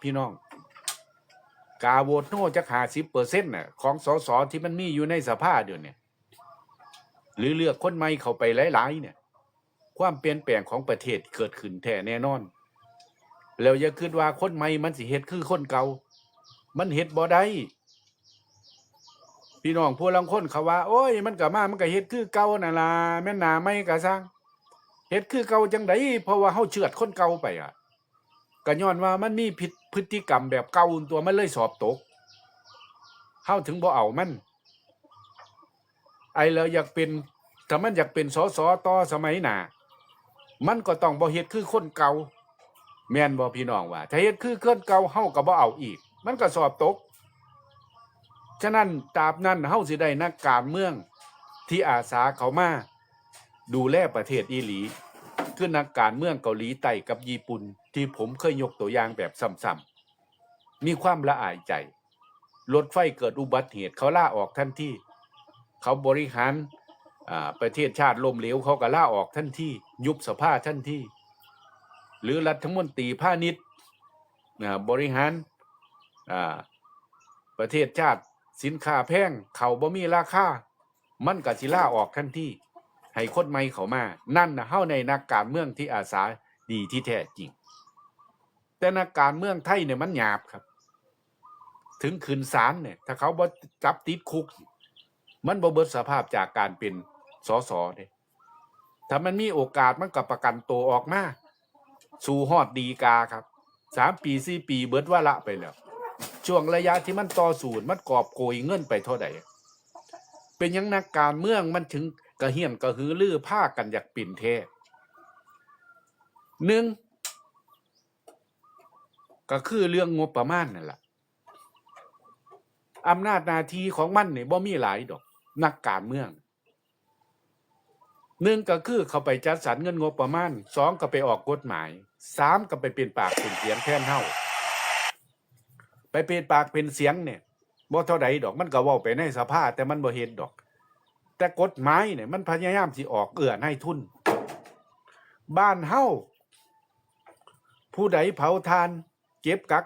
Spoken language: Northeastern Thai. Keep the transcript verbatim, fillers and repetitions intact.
พี่น้อง กาโหวตโนจักห้าสิบเปอร์เซ็นต์น่ะ ของสสที่มันมีอยู่ในสภาเดี๋ยวนี้ หรือเลือกคนใหม่เข้าไปหลายๆเนี่ย ความเปลี่ยนแปลงของประเทศเกิดขึ้นแท้แน่นอน แล้วอย่าคิดว่าคนใหม่มันสิเฮ็ดคือคนเก่า มันเฮ็ดบ่ได้ พี่น้องผู้ลางคนเขาว่า โอ้ย มันก็มา มันก็เฮ็ดคือเก่านั่นล่ะ แม่นหน้าใหม่ก็ซ่าง เฮ็ดคือเก่าจังใด เพราะว่าเฮาเชื่อดคนเก่าไปอ่ะ ก็ย้อนว่ามันมีผิดพฤติกรรมแบบเก่าตัว มันเลยสอบตก เฮาถึงบ่เอามัน ไอ้แล้วอยากเป็น ถ้ามันอยากเป็นสสต่อสมัยหน้า มันก็ต้องบ่เฮ็ดคือคนเก่า แม่นบ่พี่น้องว่า ถ้าเฮ็ดคือคนเก่า เฮาก็บ่เอาอีก มันก็สอบตก ฉะนั้นตราบนั้นเฮาสิได้นักการเมืองที่อาสาเข้ามาดูแลประเทศอีหลี คือนักการเมืองเกาหลีใต้กับญี่ปุ่น ที่ผมเคยยกตัวอย่างแบบซ้ำๆ มีความละอายใจ รถไฟเกิดอุบัติเหตุ เขาลาออกทันที เขาบริหาร อ่า ประเทศชาติล้มเหลว เขาก็ลาออกทันที ยุบสภาทันที หรือรัฐมนตรีพาณิชย์ อ่า บริหาร อ่า ประเทศชาติ สินค้าแพง เข้าบ่มีราคา มันก็สิลาออกทันที ให้คนใหม่เข้ามา นั่นน่ะ เฮาได้นักการเมืองที่อาสาดีที่แท้จริง แต่นักการเมืองไทยเนี่ยมันหยาบครับ ถึงขึ้นศาลเนี่ย ถ้าเขาบ่จับติดคุก มันบ่เบิดสภาพจากการเป็นสสเด้ ถ้ามันมีโอกาสมันก็ประกันตัวออกมา สู้ฮอดฎีกาครับ สามปีสี่ปีเบิดวาระไปแล้ว ช่วงระยะที่มันต่อสู้ มันกอบโกยเงินไปเท่าใด เป็นหยังนักการเมืองมันถึงกระเฮี้ยนกระหือรือพากันอยากเป็นแท้ หนึ่ง ก็คือเรื่องงบประมาณนั่นล่ะ อำนาจหน้าที่ของมันนี่บ่มีหลายดอก นักการเมือง หนึ่งก็คือเข้าไปจัดสรรเงินงบประมาณ สองก็ไปออกกฎหมาย สามก็ไปเป็นปากเป็นเสียงแทนเฮา ไปเป็นปากเป็นเสียงเนี่ย บ่เท่าใดดอก มันก็เว้าไปในสภา แต่มันบ่เฮ็ดดอก แต่กฎหมายเนี่ย มันพยายามสิออกเอื้อนายทุน บ้านเฮา ผู้ใดเผาถ่าน เก็บกัก